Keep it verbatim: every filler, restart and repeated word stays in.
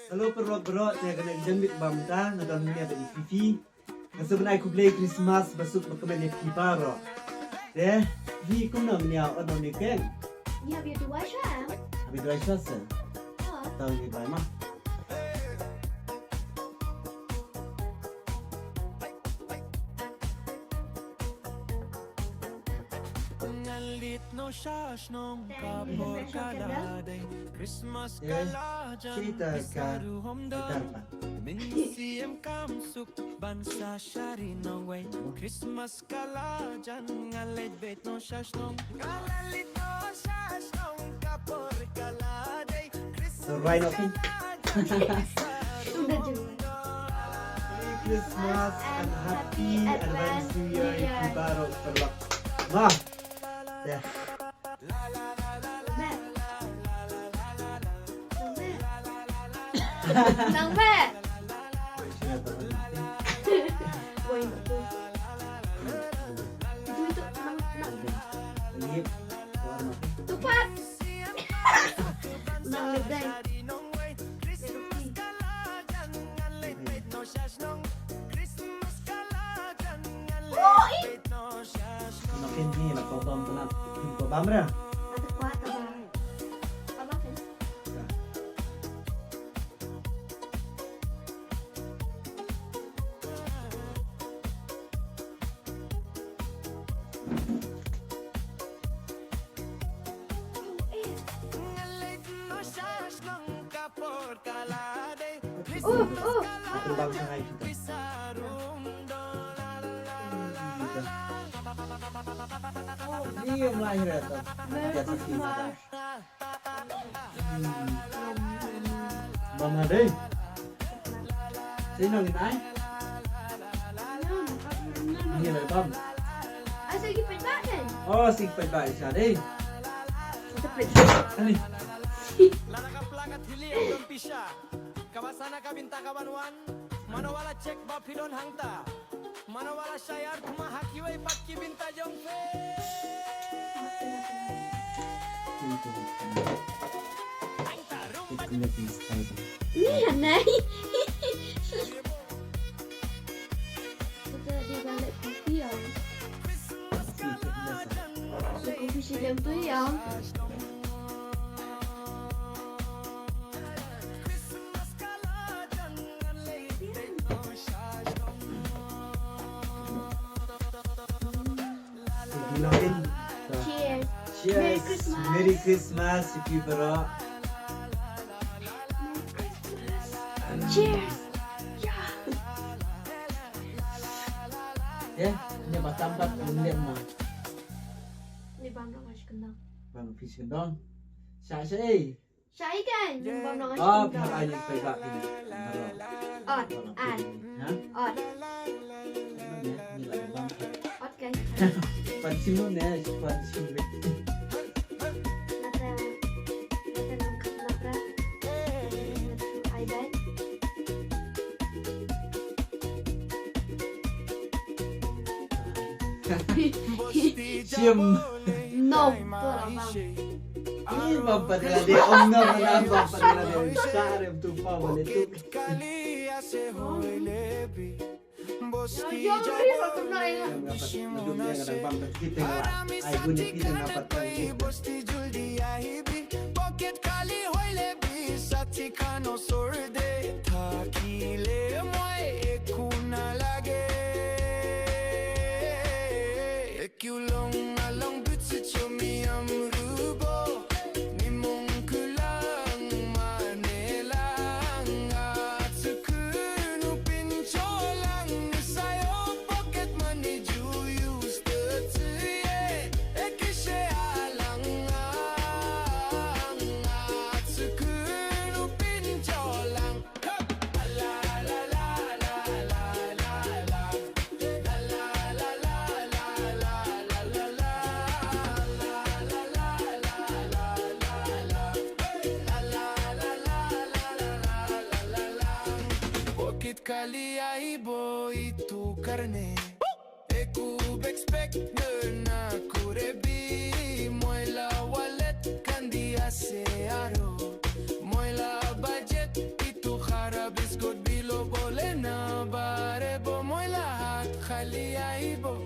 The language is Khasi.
Hello paralok baroh, te kane ka janmiet ba mynta nga don hangne bad i Fifi. Nga sngewbha ban ai khublei Christmas basuk bakmen ïa phi baroh. Te phi kumno mynta, ong ong ne keng? Ngi hap ïa duwai shuwa. Hap ïa duwai shuwa se. Tang ïa duwai ma. Nga leit noh sha shnong ka por ka la dei Christmas ka la jan, pisa ruh hom don. Mynsiem kam suk ban sa shari nongwei Christmas ka la jan. Nga leit beit noh sha shnong, nga la leit noh sha shnong ka por ka la dei Christmas ka la jan. Merry Christmas and happy advance New Year ïa phi baroh paralok. Ma. Nang be. Woi, itu, itu, nang, nang. Tupat. Nang le dai. Oh, ih. Makin ni lah kau bam kena. Kau bam dah. Ada kuat, ada. Apa kan? Oh, oh. Aku bang sangai kita. Ni yang lahir ya, tu. Merry Christmas. Bam ha dei. Sino ngin ai? Ngi la bam. Ai sa ki paidbah kan? Oh, sa ki paidbah isa dei. Sa paidbah. Ani. Lada ka pla ka thili ym don pisa. Kaba sana ka bynta ka ban wan. Mano wala check ba phi don hangta. Mano wala shayar thma ha kiwei pat ki bynta jong phi. Ni hanai. Kita di balik kopi ya. Kopi si lem tu ya. Cheers. Cheers. Merry Christmas. Merry Christmas, ïa phi baroh. Cheers. Ya. Ya, ni ba tam bat ong lem ma. Ni bam nong ash kendong. Bam fish kendong. Sha sha eh. Shai kan, nang bam nong. Oh, phi hap ai ïa ki paidbah phi. Ot, ai. Ha? Ot. Ot kan. Pan sim ne, pan sim ne. Nata, nata nang kap nata. Ai dan. Sim. Nom, tu lah bang. Ih, bam pat la de, ong no, na bam pat la de, sa re tu pa bale tu. Yo, yo, ri, bam pat na ya. Bam pat kita la. Ai, guni kita na pat kan kita. Pocket kali hoile bi sati kano sorde thakile moi ekuna lage. Kiu long along bit si chomi amrubo. Ni mong kulang manelang atsukunu pincholang sayo pocket money ju use the tsuye. Ekishe alang atsukunu pincholang. Pocket kali ai boi tu karne. Ekub expect na kurebi moi la wallet kandi ase aro moi la budget itu Lo bole na bare bo moi la hat khali ai bo